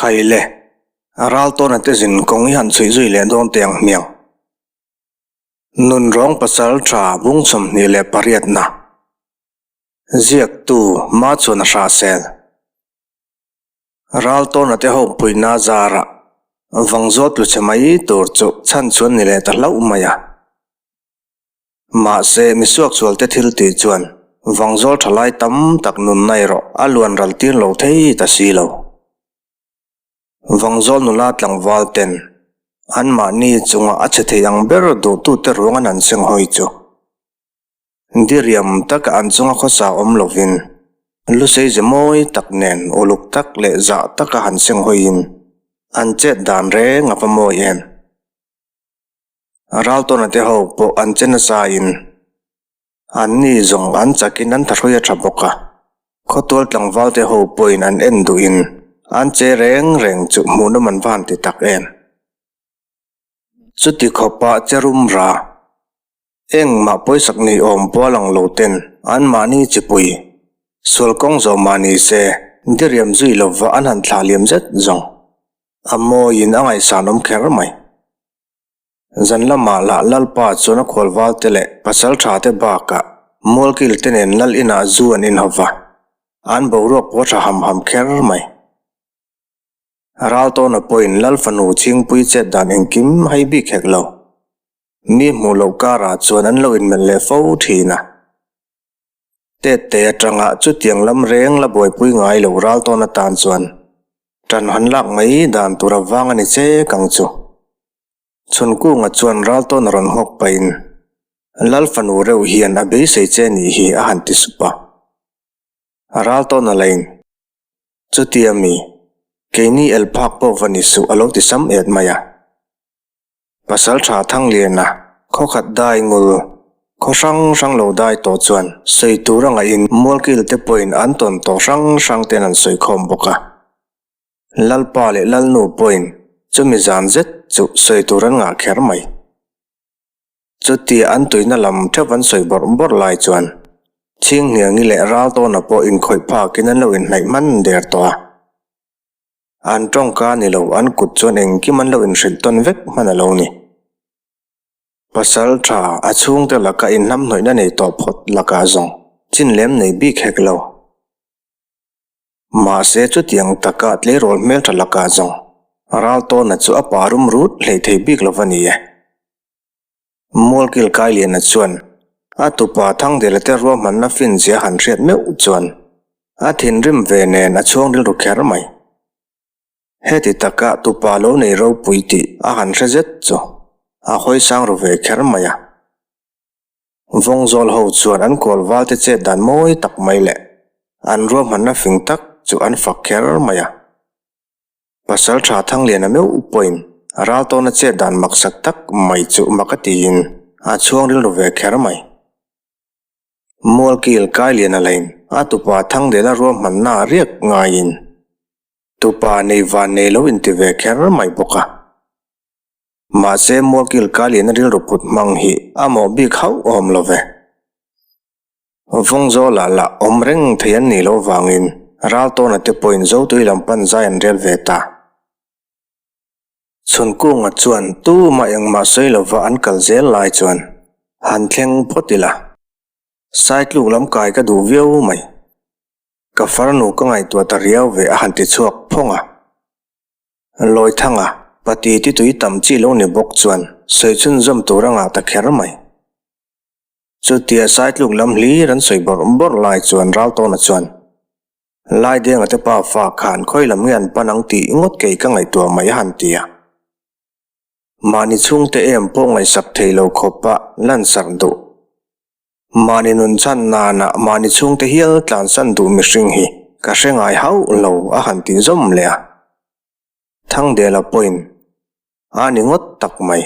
Khai le, Raltawna te zin kawng i han chhuih zui leh dawn teh ang hmiang. Nunrawng pasal tha bung 28 na. Ziaktu Machuan a hrahsel. Raltawna te ho puihna zarah Vangzawl tlu chhe mai tur chu chhan chuan ni leh ta hlauh mai a. Mahse, misuaksual te thil tih chuan Vangzawl tha lai tam tak nunna erawh a luan ral tir lo thei ta si lo. Vangzawl nula tlangval ten anmahni chunga a chhe thei ang ber duhtute ruang an han seng hawi chu. Diriam taka an chunga khawsa awm lovin, lusei ze mawi tak nen uluk tak leh zah taka han seng hawiin an chet dan reng a va mawi em. Raltawna te ho pawh an che nasa in anni zawng an chakin an thahrui a tha bawk a, khawtual tlangval te ho pawhin an en duhin an che reng reng chu hmuhnawm an va han ti tak em. Chuti khawpa che rum ra. Engmah pawisak nei awm pawh a lang lo ten anmahni chipui sual kawng zawh mah ni se diriam zui lova an han thlah liam zet zawng a mawiin a ngaihsan awm kher mai. Zan lamah lah Lalpa chuan a khualval te leh pasal tha te bakah mualkil te nen lal inah zu an inhawp va, an boruak pawh a tha ham ham kher mai. Raltawna pawhin Lal fanu chhingpui chet dan engkim hai bik hek lo. Mi hmuh loh karah chuan an lo inmelh leh fo thin a. Tette atanga chutiang lam reng la buaipui ngai lo ral tawn atan chuan tan han lak mai dan tur a vang a ni che kang chu. Chhunkunga chuan ral tawn a rawn nghawk pahin Lal fanu reuh hian a beisei che nih hi a han ti sup a. Ral tawn a lain Chutia mi, keini el phak pawh va ni suh a lo ti sam et mai a. Pasal tha Thangliana, khaw khat dai ngul, khaw hrang hrang lo dai tawh chuan sawi tur a ngaih in Mualkil te pawhin an tawn tawh hrang hrang ten an sawi khawm bawk a. Lalpa leh Lalnu pawhin chumi zan zet chu sawi tur an ngah kher mai. Chutia an tuina lam theuh an sawi bawrh bawrh lai chuan Chhinghniangi leh Raltawna pawh inkhawih phakin an lo inhnaih hman der tawh a. An tawngka ni lo, an kut chuan engkim an lo inhrilh tawn vek hman a lo ni. Pasal tha, a chhungte laka inhlamhnawihna nei tawh phawt lakah zawng chin lem nei bik hek lo. Mahse chutiang taka tleirawl hmeltha lakah zawng Raltawna chu a pa rum rut hlei thei bik lo va ni e. Mualkil Kailiana chuan a tupa Thangdela te ruahmanna finzia han hriat meuh chuan a thinrim ve nen a chhuang rilru kher mai. Heti taka tupa lo nei ropui tih a han hre zet chu a hawi sang ru ve kher mai a. Vawngzawl ho chuan an kual valte chet dan mawi tak mai leh an ruahmanna fing tak chu an fak kher mai a. Pasal tha Thangliana meuh pawhin Raltawna chet dan maksak tak mai chu mak a tiin a chhuang rilru ve kher mai. Mualkil Kailiana lain a tupa Thangdela ruahmanna riak ngaiin tupa nei van nei lo inti ve kher mai bawk a. Mahse Mualkil Kailiana rilru put hmang hi a mawh bik hauh awm lo ve. Vawngzawlah lah awm reng thei an nih loh vangin Raltawna te pawhin Zotui lam pan zai an rel ve ta. Chhunkunga chuan tumah engmah sawi lova an kal zel lai chuan han thleng phawt ila. Saitluk lam kai ka duh viau mai. Ka farnu ka ngaihtuah ta riau ve a han ti chhuak phawng a. Lawithanga, pati ti tui tam chi lo ni bawk chuan sawi chhunzawm tur a ngah ta kher mai. Chutia Saitluk lam hlir an sawi bawrh bawrh lai chuan Raltawna chuan, Laidenga te pa fa khan khawi lam nge an pan ang tih ngawt kei ka ngaihtuah mai a han ti a. Mahni chhungte em pawh ngaihsak thei lo khawpa lansarh duh. Mahni nun chhan nana mahni chhungte hial tlansan duh mihring hi ka hre ngai hauh lo a han ti zawm leh a. Thangdela pawhin a ni ngawt tak mai.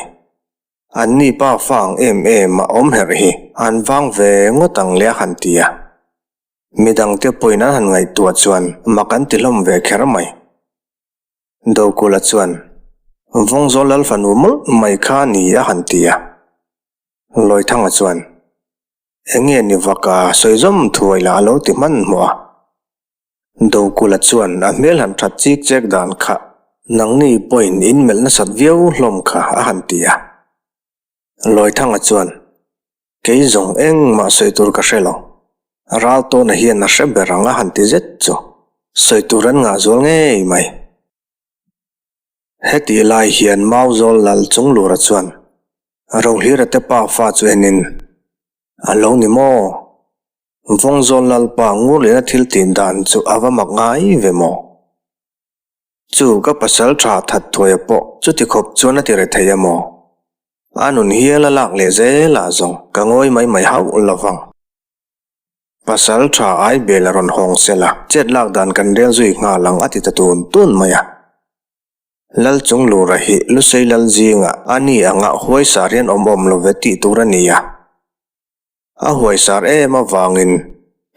An ni pa fa ang em em a awm herh hi an vang ve ngawt ang le a han ti a. Midangte pawhin an han ngaihtuah chuan mak an ti hlawm ve kher mai. Dokula chuan, Vawngzawl Lal fanu mawlh mai kha a ni a han ti a. Lawithanga chuan, Enge ni vak a, sawi zawm thuai lah a lo ti hmanhmawh a. Dokula chuan a hmel han that chik chek dan kha nangni pawhin in melh nasat viau hlawm kha a han ti a. Lawithanga chuan, Kei zawng engmah sawi tur ka hre lo. Raltawna hian a hre ber ang a han ti zet chu sawi tur an ngah zual ngei mai. Hetih lai hian Mauzawl lal Chunglura chuan Rohlira te pa fa chu enin, A lo ni maw? Vawngzawl lalpa Ngurliana thil tih dan chu a va mak ngai ve maw? Chu ka pasal tha that thuaia pawh chuti khawp chuan a ti re thei a maw? A nun hial a lak leh zel ah zawng ka ngawi mai mai hauh lo vang. Pasal tha ai bel a rawn hawng sel a, chet lak dan kan rel zui nghal ang a ti ta tun tun mai a. Lal chung lura hi Lusei lal zinga a ni anga huaisar hian awm awm lo ve tih tur a ni a. A huaisar em avangin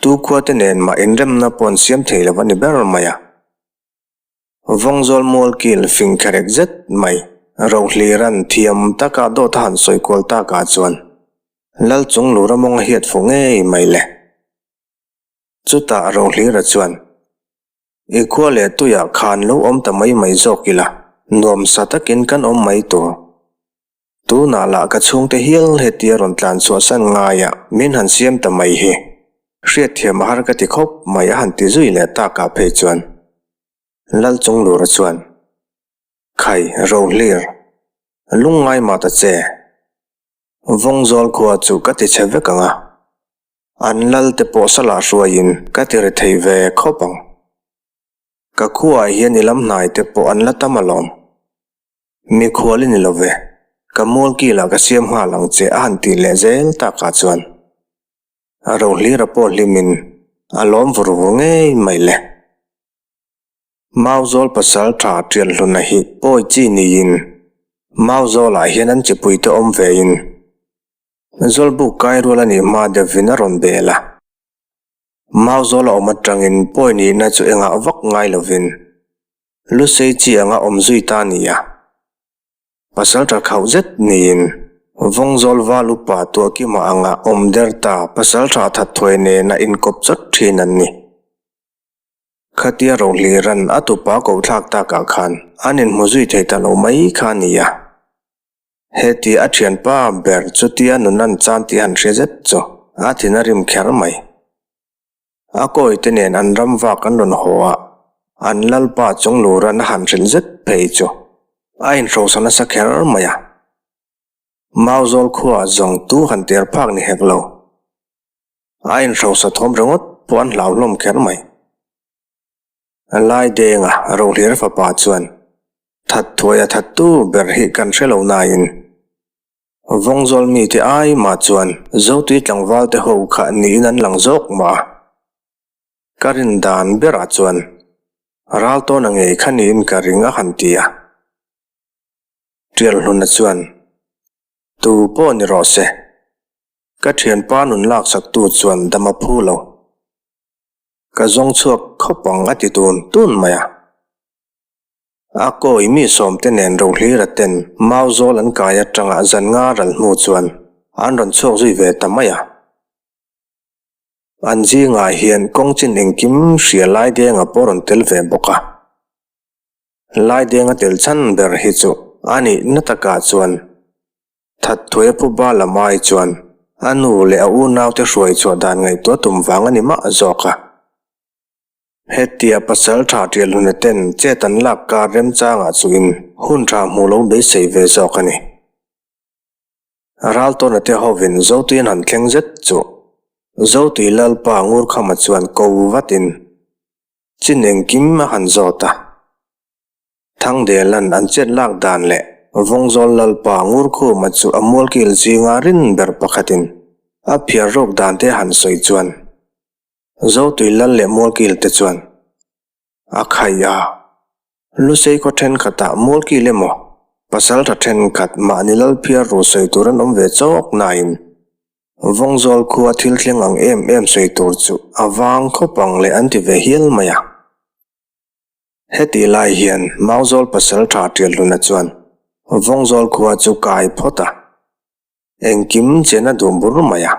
tu khuate nen mah inremna pawh an siam thei lo a ni ber mai a. Vawngzawl mualkil fing kherek zet mai Rohliran thiam taka dawt a han sawi kual takah chuan Lal chung lura mawng a hiat fuh ngei mai le. Chutah Rohlira chuan I khua leh tuiah khan lo awm ta mai mai zawk ila, nuamsa takin kan awm mai tur. Tunah lah ka chhungte hial hetia rawn tlan chhuahsan ngaia min han siam ta mai hi hriatthiam a har ka ti khawp mai a han ti zui leh takah phei chuan Lalchunglura chuan, Khai, Rohlir, lungngai mah ta che. Vawngzawl khua chu ka ti chhe vek ang a. An lal te pawh salah hruaiin ka ti ri thei ve khawp ang. Ka khuaah hian i lam hnai te pawh an la tam alawm. Mikhual i ni lo ve, ka mualkilah ka siam nghal ang che a han tih leh zel takah chuan a rohlira pawh hlimin a lawm vur vur ngei mai le. Mauzawl pasal tha Tialhluna hi pawi chi niin Mauzawlah hian an chipuite awm vein Zawlbuk kai rual a nih hma deuhin a rawn bel a. Mauzawl a awm atangin pawi nihna chu engah vak ngai lovin Lusei chi anga awm zui ta a ni a. Pasal tha khauh zet niin Vawngzawl val upa Tuahkima anga awm der ta pasal tha that thuai nena inkawp chawt thin an ni. Khatia Rohliran a tupa koh thlak takah khan an inhmu zui thei ta lo mai kha a ni a. Heti a thianpa ber chutia nunan chan tih han hre zet chu a thin a rim kher mai. A kawite nen an ram vak an rawn haw a, an lalpa chung luran a han hrilh zet phei chu a inhrosa nasa kher mai a. Mauzawl khuaah zawng tu han ter phak ni hek lo. A inhrosa thawm ringawt pawh an hlau hlawm kher mai. Laidenga Rohlir fapa chuan, That thuai a thattu ber hi kan hre lo nain, Vawngzawl mite ai mah chuan Zotui tlangval te ho kha niin an lang zawk mah a. Ka rin dan berah chuan Raltawna ngei kha niin ka ring a han ti a. Tialhluna chuan, Tu pawh ni rawh se, ka thianpa nun laksaktu chuan dam a phu lo. Ka zawng chhuak khawp ang a ti tun tun mai a. A kawi mi sawmte nen Rohlira ten Mauzawl an kai atanga zan nga ral hnu chuan an rawn chhuak zui ve ta mai a. An zingah hian kawng chin engkim hria Laidenga pawh rawn tel ve bawk a. Laidenga tel chhan ber hi chu a nihna takah chuan Thatthuaia Pu Bala Mai chuan a nu leh a unaute hruai chhuah dan ngaihtuah tum vang a ni mah zawk a. Hetia pasal tha Tialhuna ten chet an lak kar remchangah chuin hun tha hmuh lo beisei ve zawk a ni. Raltawna te hovin Zotui an han thleng zet chu Zotui Lalpa Ngurkhama chuan ko vatin chin engkim a han zawt a. Thangdelan an chet lak dan leh Vawngzawl Lalpa Ngurkhuma chu a mualkil zinga rin ber pakhatin a phiar rawk dan te han sawi chuan Zotui Lal leh mualkil te chuan a khai a. Lusei khaw thenkhatah mualkil emaw pasaltha thenkhat mahni lal phiar ru sawi tur an awm ve chawk nain Vawngzawl khua thil thleng ang em em sawi tur chu a vang khawp ang leh an ti ve hial mai a. Hetih lai hian Mauzawl pasal tha Tialhluna chuan Vawngzawl khua chu kai phawt a, engkim chen a duh bur mai a.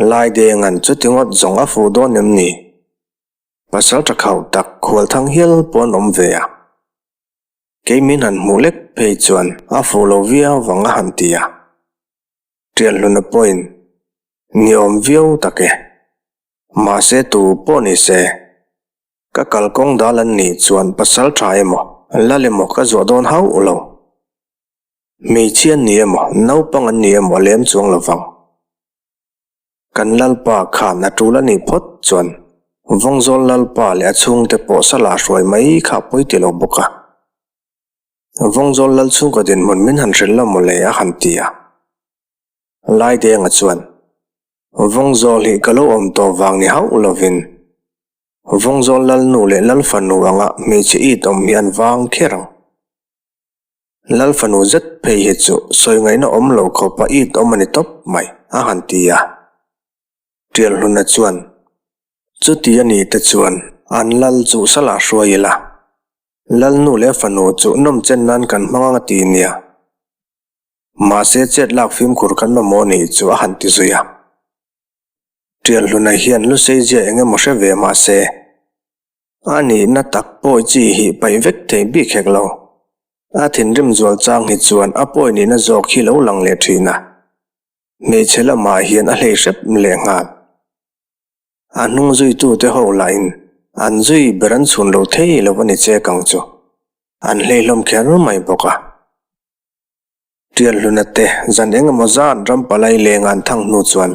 Laidenga'n chuti ngawt zawng a fuh dawn em ni? Pasal tha khauh tak khualthang hial pawh an awm ve a. Kei min han hmuh lek phei chuan a fuh lo viau vang a han ti a. Tianhluna pawhin ni awm viau tak e. Mahse tu pawh ni se, ka kalkawng dal an nih chuan pasal tha emaw, lal emaw ka zuah dawn hauh lo. Hmeichhia an ni emaw, naupang an ni emaw a lem chuang lo vang. Kan Lalpa khan a tul a nih phawt chuan Vawngzawl Lalpa leh a chhungte pawh salah hruai mai kha a pawi ti lo bawk a. Vawngzawl Lal chhungkaw dinhmun min han hrilh lo mawle a han ti a. Laidenga chuan, Vawngzawl hi ka lo awm tawh vang ni hauh lovin Vawngzawl Lalnu leh Lalfanu anga hmeichhe it awm hi an vang kher ang. Lal fanu zet phei hi chu sawi ngaihna awm lo khawpa it awm a ni tawp mai, a han ti a. Tialhluna chuan, Chuti a nih te chuan an lal chu salah hruai ila, lalnu leh fanu chu nawmchen nan kan hmang ang a ti nia. Mahse chet lak fimkhur kan mamawh nih chu a han ti zui a. Tialhluna hian lusei zia eng emaw hre ve mahse, A nihna tak pawi chi hi paih vek thei bik hek lo. A thinrim zual chang hi chuan a pawi nihna zawk hi lo lang leh thin a. Hmeichhe lamah hian a hlei hrep leh nghal. A hnung zuitute ho lahin an zui ber an chhun lo thei lo a ni chek ang chu. An hlei hlawm kher mai bawk a. Tialhluna te zan eng emaw zat ram palai leng an thang hnu chuan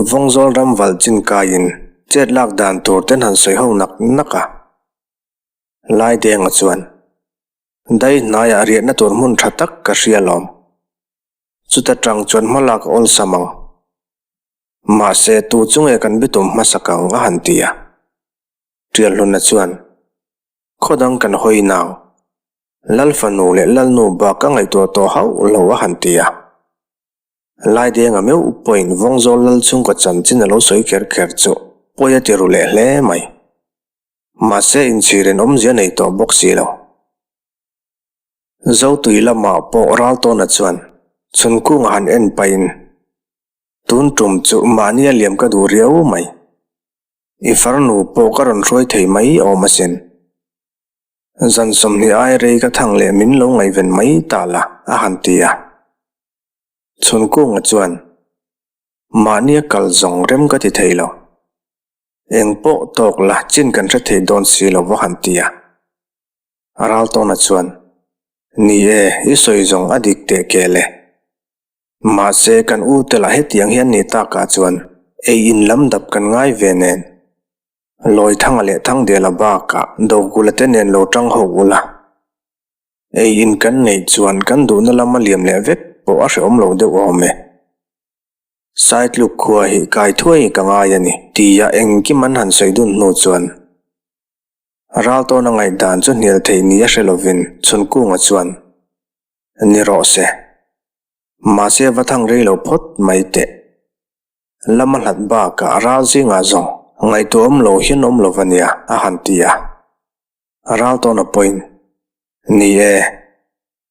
Vawngzawl ram valh chin kaiin chet lak dan tur ten han sawi ho nak nak a. Laidenga chuan, Dai hnaiah riahna tur hmun tha tak ka hria lawm. Chuta tang chuan hma lak a awlsam ang. Mahse, tu chu nge kan bitum hmasak ang a han ti a. Tialhluna chuan, Khaw dang kan hawi nang. Lal fanu leh Lalnu bak ka ngaihtuah tawh hauh lo a han ti a. Laidenga meuh pawhin Vawngzawl Lal chhungkaw chanchin a lo sawi kher kher chu pawi a ti ru leh hle mai. Mahse inchhirin awmzia nei tawh bawk si lo. Zotui lamah pawh Raltawna chuan Chhunkunga han en pahin, Tun tum chu mahni a liam ka duh riau mai. I farnu pawh ka rawn hruai thei mai awm asin. Zan 20 ai rei ka thang leh min lo ngaihven mai ta la, a han ti a. Chhunkunga chuan, Mahnia kal zawng rem ka ti thei lo. Eng pawh tawk la chin kan hre thei dawn si lo va han ti a. Raltawna chuan, Ni e, i sawi zawng a dik teh kel e. Mahse kan u te lah hetiang hian ni takah chuan ei in lam dap kan ngai ve nen. Lawithanga leh Thangdela bakah Dogula te nen lo tang ho ula. Ei in kan neih chuan kan duhna lama liam leh vek pawh a hrehawm lo deuh awm e. Saitluk khua hi kai thuai ka ngai a ni, tia engkim an han sawi dun hnu chuan Raltawna ngaihdan chu hnial theih ni a hre lovin Chhunkunga chuan, Ni rawh se. Mahse va thang rei lo phawt mai teh. Lama hlat bakah ral zingah zawng ngaihtuah awm lo hian awm lo va nia, a han ti a. Ral tawn a pawhin, Ni e,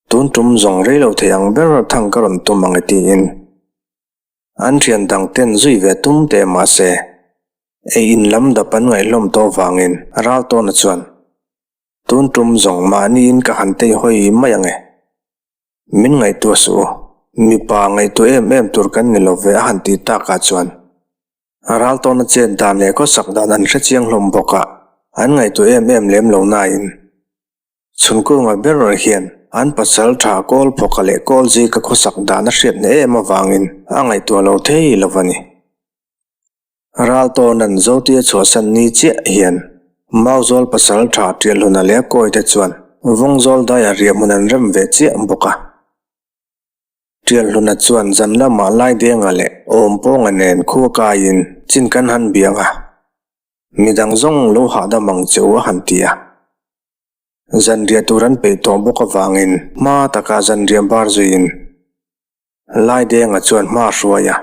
tun tum zawng rei lo thei ang ber thang ka rawn tum ang e tiin an thian dang ten zui ve tum teh mahse, ei in lam dap an ngaihhlawm tawh vangin ral tawna chuan, Tun tum zawng mahniin ka han tei hawi mai ang e. Min ngaihtuah suh u, mipa ngaihtuah em em tur kan ni lo ve a han tih takah chuan ral tawna chet dan leh khawsak dan an hre chiang hlawm bawk a, an ngaihtuah em em lem lo nain Chhunkunga ber hian an pasal tha kawl phawka leh kawl zika khawsak dan a hriat hneh em avangin a ngaihtuah lo thei lo a ni. Ral tawna'n Zotia chhuahsan ni chiah hian Mauzawl pasal tha Tialhluna leh a kawite chuan Vawngzawl daia riahhmun an rem ve chiah bawk a. Tialhluna chuan zan lamah Laidenga leh Awmpawnga nen khua kaiin chin kan han biang a, midang zawng lo hahdam ang che u a han ti a. Zanriah tur an peih tawh bawk avangin hma taka zanriah bar zuiin Laidenga chuan hma a hruai a,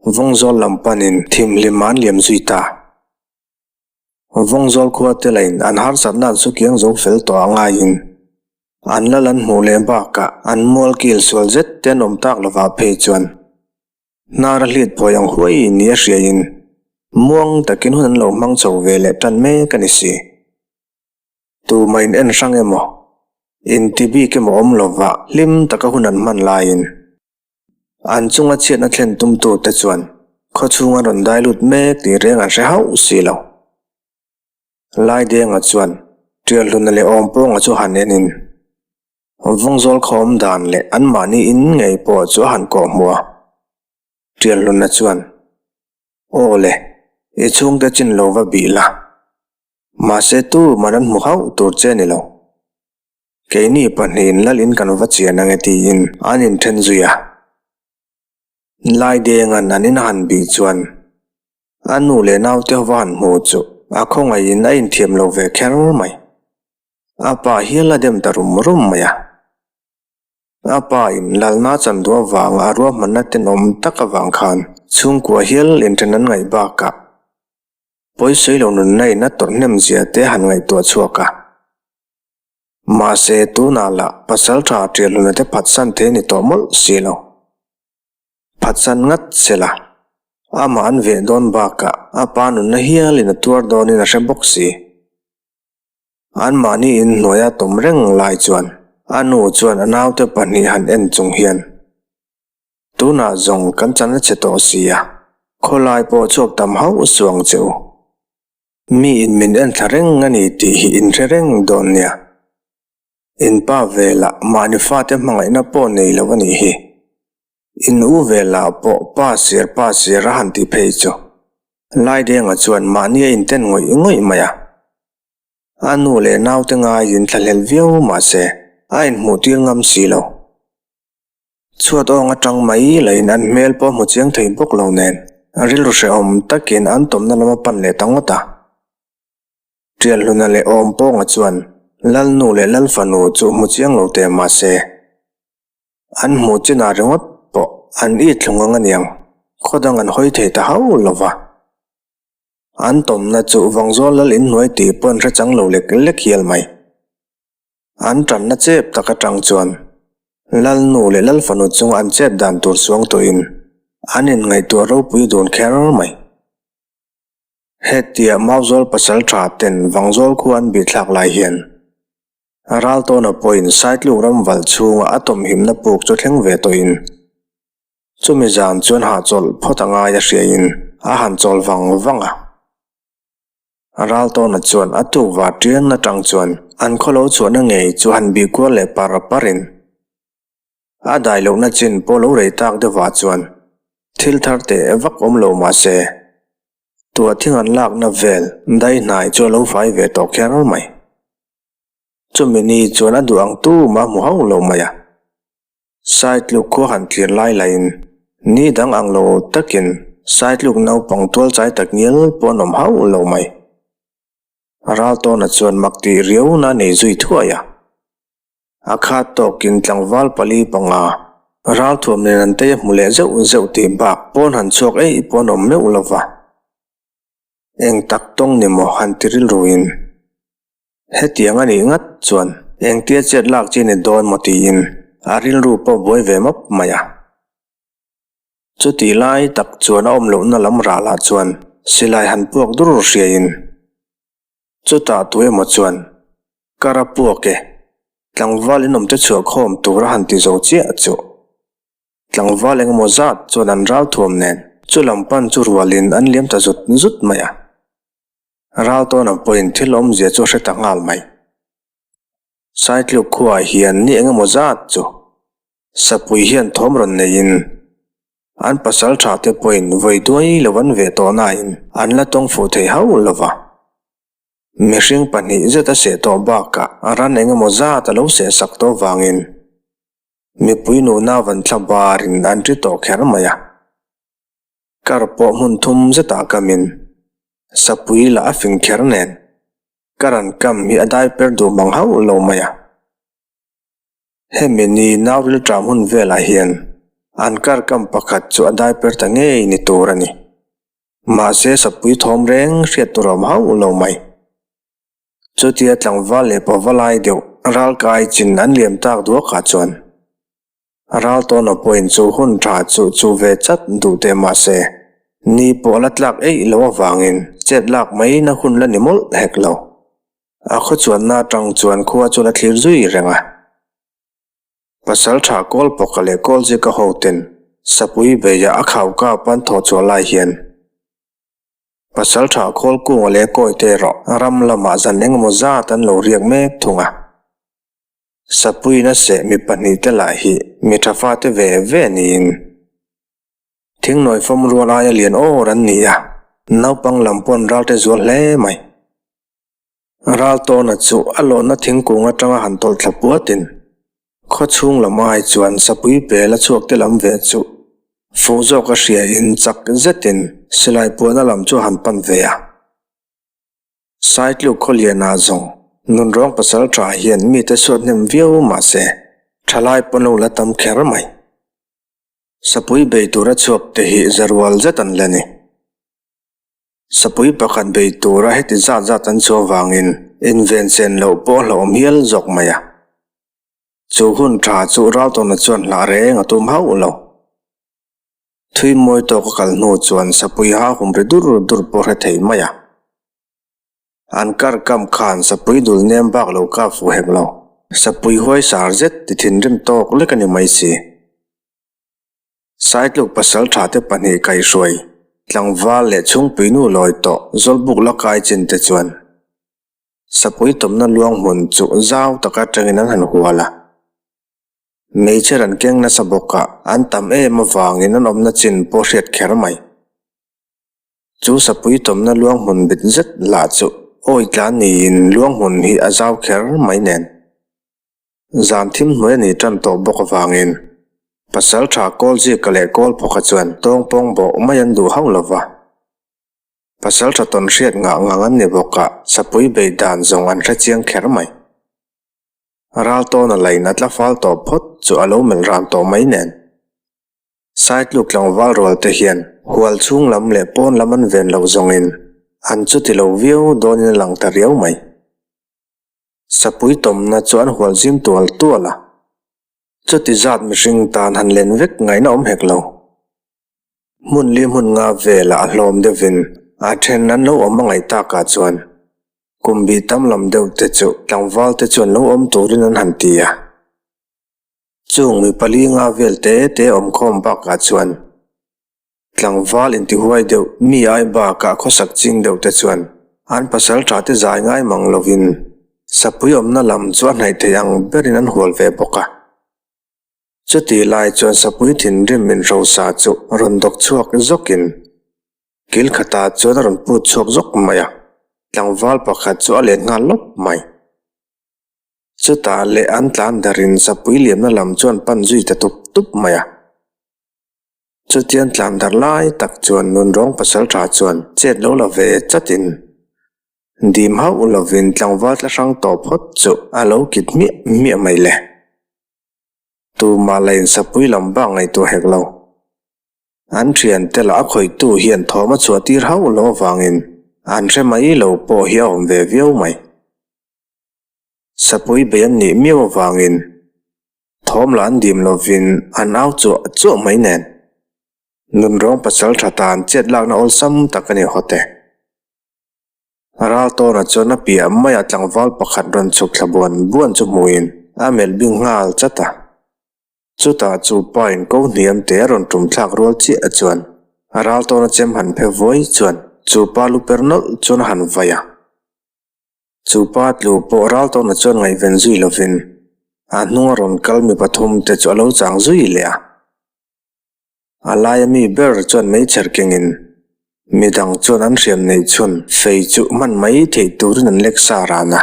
Vawngzawl lam panin thimhlim an liam zui ta. Vawngzawl khua te lain an harsatna an su kiang zo fel tawh a ngaiin an lal an hmuh leh bakah an mual kil sual zet te an awm tak lovah phei chuan hnar a hlit phawi ang huai ni a hriaiin. Muang takin hun an lo hmang chho ve leh tan mek a ni si. Tumah in en hrang emaw, inti bik emaw awm lova hlim taka hun an hman laiin an chunga chhiatna thlen tumtute chuan khawchhung an rawn dai lut mek tih reng an hre hauh si lo. Laidenga chuan Tialhluna leh Awmpawnga chu han enin Vawngzawl khawm dan leh anmahni in ngei pawh chu a han kawhhmuh a. Tialhluna chuan, Aw le, i chhungte chin lo va bih la. Mahse tuman an hmu hauh tur che ni lo. Keini pahnihin lalin kan va chian ange tiin an inthen zui a. Laidenga'n an in a han bih chuan a nu leh naute ho va han hmu chu a khawngaihin a inthiam lo ve kher mai. A pa hial a dem ta rum rum mai a. A pa in lalna chan duh avanga a ruahmanna tenawm tak avang khan chhungkua hial inthen an ngaih bakah pawisawi lo nunna in a tawrh hnem zia te han ngaihtuah chhuak a. Mahse tunah lah pasal tha tialhluna te phatsan thei a ni tawh mawlh si lo. Phatsan ngat se la, amah an veh dawn bakah a pa nunna hialin a tuar dawnin a hre bawk si. Anmahni inhnuaia tawm reng lai chuan a nu chuan a naute pahnih han en chung hian, Tunah zawng kan chan a che tawh si a, khawlai pawh chhuak tam hauh suang che u. Mi in min en thla reng a ni tih hi in hre reng dawn nia. In pa velah mahni fate hmangaihna pawh nei lo a nih hi. In u velah pawh pa sir pa sir a han ti phei chu. Laidenga chuan mahni a inten ngawih ngawih mai a. A nu leh naute ngaiin thlahlel viau mah se a inhmuhtir ngam si lo. Chhuat awng atang mai lahin an hmel pawh hmu chiang thei bawk lo nen rilru hrehawm takin an tawmna lam a pan leh ta ngawt a. Tialhluna leh Awmpawnga chuan Lalnu leh Lalfanu chu hmu chiang lo teh mah se an hmuh chinah ringawt pawh an it thlung ang aniang khaw dang an hawi thei ta hauh lo va. An tawmna chu Vangzawl Lal inhnuai tih pawh an hre chang lo lek lek hial mai. An tanna chep tak atang chuan Lalnu leh Lalfanu chunga an chet dan tur suang tawhin an inngaihtuah ropui dun kher mai. Hetia Mauzawl pasal tha ten Vangzawl khua an bihthlak lai hian Raltawna pawhin Saitluk ram valh chhunga a tawmhimna puk chu thleng ve tawhin chumi zan chuan hahchawlh phawt a ngai a hriain a han chawl vang vang a. Raltawna chuan a tuk var ṭian aṭang chuan an khawlo chhuahna ngei chu han bih kual leh par parin a dai lohna chin pawh lo rei tak deuhah chuan thil thar teh vak awm lo mah se tuah thing an lakna vel dai hnai chu a lo fai ve tawh kher mai. Chumi ni chuan a duh ang tumah hmu hauh lo mai a. Saitluk khua han tlir lai laiin ni dang ang lo takin Saitluk naupang tual chai tak ngial pawh an awm hauh lo mai. Raltawna chuan mak tih riauna a nei zui thuai a. A khat tawkin tlangval pali panga ralthuam nen an tei a hmu leh zeuh zeuh tih bak pawn han chhuak eih pawh an awm meuh lo va. Eng tak tawng ni maw han ti rilruin. Hetiang a nih ngat chuan engtia chet lak chi ni dawn maw tiin a rilru pawh buai ve mawp mai a. Chutih lai tak chuan a awm lohna lam ralah chuan silai han puak dur hriaiin chutah tu emaw chuan kar a puak e, tlangval inawmte chhuah khawm tur a han ti zo chiah chu. Tlangval engemaw zat chuan an ralthuam nen chu lam pan chu rualin an liam ta zut zut mai a. Raltawna pawhin thil awmzia chu a hre ta nghal mai. Saitluk khuaah hian ni engemaw zat chu Sapui hian thawm rawn neiin an pasal tha te pawhin vawi duai lo an veh tawh nain an la tawng fuh thei hauh lo va. Mihring pahnih zet a seh tawh bakah ran engemaw zat a lo seh sak tawh vangin mipui nuna van thla barin an ri tawh kher mai a. Kar pawh hmun thum zetah kamin Sapui lah a fing kher nen ka ran kam hi a dai per duh mang hauh lo mai a. Hemi ni nau rilṭam hun velah hian an kar kam pakhat chu a dai per ta ngei ni tur a ni. Mahse sapui thawm reng hriat tur a awm hauh lo mai. Chutia tlangval leh pava lai deuh ralkai chin an liam tak duakah chuan Raltawna pawhin chu hun tha chu chu ve chat duh teh mah se, Ni pawh a la tlak eih lo avangin chet lak mai na hun la ni mawlh hek lo. A khaw chuanna atang chuan khua chu la thlir zui reng a. Pasaltha Kawlpawka leh Kawlzika hoten Sapui beia a khau kap an thawh chhuah lai hian Pasaltha Khawlkunga leh Kawite erawh ram lamah zan engemaw zat an lo riak mek thung a. Sapuiin a seh mi pahnihte lah hi mi tha fate ve ve niin Thingnawi fawm rual aia lian awr an ni a, naupang lam pawn ralte zual hle mai. Ral tawna chu a lawhna thingkung atanga han tawlh thla puatin khaw chhung lam ai chuan sapui pel a chhuak te lam ve chu fuh zawk a hria in chak zetin silai puahna lam chu a han pan ve a. Saitluk Khawliana zawng nunrawng pasal tha hian mite suat hnem viau mahse thalai pawn lo la tam kher mai. Sapui bei tura chhuak te hi zarual zet an la ni. Sapui pakhat bei tura heti zat zat an chhuah vangin inven sen loh pawh hlauhawm hial zawk mai a. Chu hun tha chu Raltawna chuan hlah reng a tum hauh lo. Thui mawi tawk a kal hnu chuan sapui ha hum ri dur dur pawh hre thei mai a. An kar kam khan sapui dul nem bak lo kap fuh hek lo. Sapui huai sar zet ti thinrim tawk lek a ni mai si. Saitluk pasal tha te pahnih kaihruai, tlangval leh chhungpui nu lawi tawh Zawlbuk la kai chin te chuan sapui tawmna luang hmun chu zau taka tangin an han hual a. Hmeichhe ran keng nasa bawkah an tam em avangin an awmna chin pawh hriat kher mai. Chu sapui tawmna luang hmun bit zet lah chu awi tlan niin luang hmun hi a zau kher mai nen. Zan thim hnuai a ni tan tawh bawk avangin pasal tha Kawlzika leh Kawlphawka chuan tawngpawng bawh mai an duh hauh lo va. Pasal tha tawn hriat ngah ngang an ni bawk a, sapui beih dan zawng an hre chiang kher mai. Raltawna lain a tla fal tawh phawt chu a lo melh ran tawh mai nen. Saitluk tlangval rual te hian hual chhung lam leh pawn lam an ven loh zawngin an chuti lo viau dawnin a lang ta riau mai. Sapui tawmna chu an hual zim tual tual a, chuti zat mihring tan han len vek ngaihna awm hek lo. Hmun li hmun nga velah a hlawm deuhin a then an lo awm a ngaih takah chuan kum bih tam lam deuh te chu tlangval te chuan lo awm turin an han ti a. Chung mi pali nga vel te te awm khawm bakah chuan tlangval intihuai deuh mi ai bakah khawsak ching deuh te chuan an pasal tha te zai ngai mang lovin sapui awmna lam chu a hnaih thei ang berin an hual ve bawk a. Chutih lai chuan sapui thinrim inhrosa chu rawn dawk chhuak zawkin kil khatah chuan a rawn put chhuak zawk mai a, tlangval pakhat chu a let nghal lawp mai. Chutah leh an tlan darin sapui liamna lam chuan pan zui ta tup tup mai a. Chutian tlan dar lai tak chuan nunrawng pasal tha chuan chet lo la ve chatin dim hauh lovin tlangval tla hrang tawh phawt chu a lo kit hmiah hmiah mai le. Tumah la in sapui lam bak ngaihtuah hek lo. An thiante lah a khawihtu hian thawm a chhuah tir hauh lo avangin an hre mai lo pawh hi a awm ve viau mai. Sapui bei an nih miau avangin thawm lah an dim lovin an au chuah chuah mai nen. Nunrawng pasal tha tan chet lakna awlsam tak a ni hawt e. Raltawna chuan a piah maiah tlangval pakhat rawn chhuk thla buan buan chu hmuin a melh bing nghal chat a. Chutah chu pa in ko hniam te a rawn tum thlak rual chiah chuan Raltawna chem han phe vuai chuan chu pa lu per nawlh chuan a han vai a. Chu pa tlu pawh Raltawna chuan ngaihven zui lovin a hnunga rawn kal mi pathum te chu a lo chang zui leh a. A laia mi ber chuan meichher kengin midang chuan an hriam neih chhun fei chu hman mai theih turin an lek sa ran a.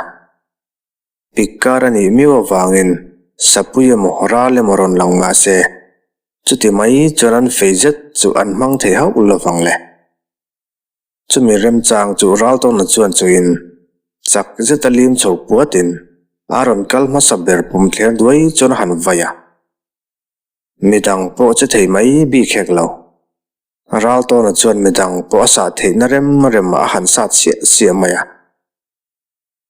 Pik kar a nih miau avangin sapui emaw ral emaw rawn lang mah se chuti mai chuan an fei zet chu an hmang thei hauh lovang le. Chumi remchang chu Raltawna chuan chuin chak zeta lim chho puatin a rawn kal hmasa ber pum thler duai chuan a han vai a. Midang pawh che thei mai bik hek lo. Raltawna chuan midang pawh a sah theihna rem rem ah a han sat siah siah mai a.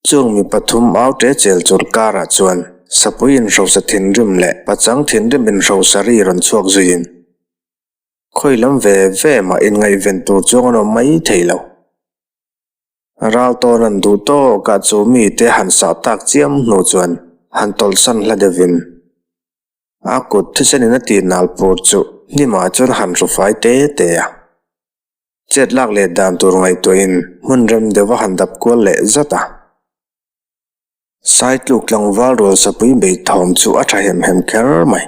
Chung mi pathum au ṭe chel chur karah chuan sapui inhrosa thinrim leh pachang thinrim inhrosa ri rawn chhuak zuiin. Khawi lam ve ve mah inngaihven tur chuang an awm mai thei lo. Ral tawn an duh tawk ah chu mite han sah tak chiam hnu chuan han tawlhsan hla deuhin a kut thisen in a tih nal pur chu hnimah chuan han hru fai te te a. Chet lak leh dan tur ngaihtuahin hmun rem deuh a han dap kual leh zat a. Saitluk tlangval rual sapui bei thawm chu a tha hem hem kher mai.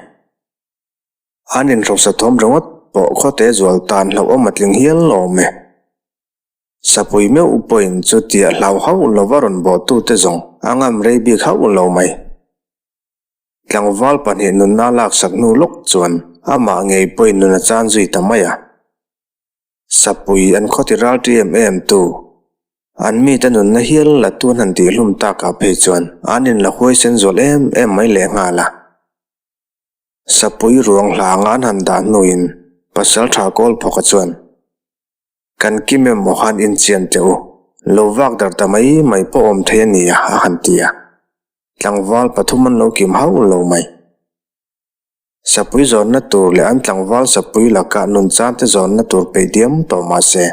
An inhrosa thawm ringawt pawh khawte zual tan hlauhawm a tling hial awm e. Sapui meuh pawhin chutia hlau hauh lova rawn bawhtute zawng a ngam rei bik hauh lo mai. Tlangval pahnih nunna laksak hnu lawk chuan amah ngei pawhin nun a chan zui ta mai a. Sapui an khawti ral ṭi em em tu, an mite nunna hial la tun han tihhlum takah phei chuan an inla huaisen zual em em mai lehnghal a. Sapui ruang hlanga an han dah hnuin Pasalṭha Kawlphawka chuan, Kan kim emaw khan inchian teh u, lo vak darh ta mai mai pawh awm thei a nia, a han ti a. Tlangval pathum an lo kim hauh lo mai. Sapui zawnna tur leh an tlangval sapui lakah nunchante zawnna tur peih diam tawh mah se,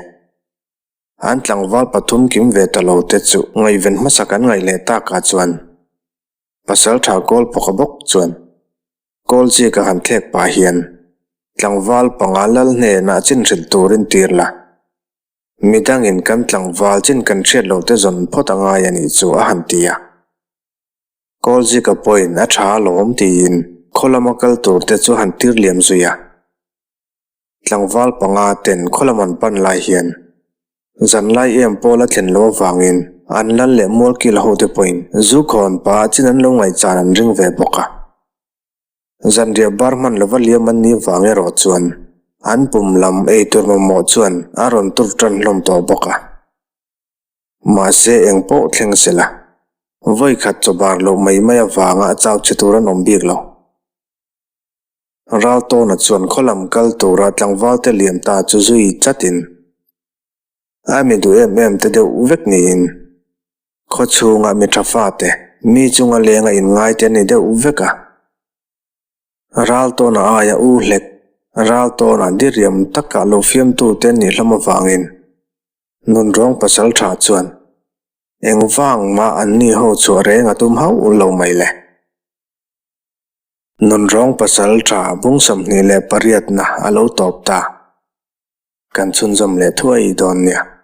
an tlangval pathum kim ve ta lo te chu ngaihven hmasa kan ngaih leh takah chuan Pasalṭha Kawlphawka bawk chuan Kawl chi ka han thlek pah hian tlangval panga lal hnenah chin hrilh turin tir la. Midangin kan tlangval chin kan hriat loh te zawn phawt a ngai a nih chu a han ti a. Kawl zika pawhin a tha alawm tiin khaw lama kal tur te chu han tir liam zui a. Tlangval panga ten khaw lam an pan lai hian zanlai em pawl a thlen loh avangin an lal leh mualkil hote pawhin zu khawn pah chin an lo ngaihchan an ring ve bawk a. Zanriah bar hman lova liam an nih vang erawh chuan an pum lam ei tur mamawh chuan a rawn tur tan hlawm tawh bawk a. Mahse eng pawh thleng se la, vawi khat chaw bar loh mai mai avanga a chau che tur an awm bik lo. Raltawna chuan khaw lam kal tura tlangvalte liam ta chu zui chatin a mi duh em em te deuh vek niin Khaw chhunga mi tha fate, mi chunga lenga inngai te an ni deuh vek a. Ral tawna aia u hlek, ral tawna diriam taka lo fiamtu te an nih hlawm avangin nunrawng pasal tha chuan engvang mah an ni ho chhuah reng a tum hauh lo mai le. Nunrawng pasal tha bung 28na a lo tawp ta. Kan chhunzawm leh thuai dawn nia.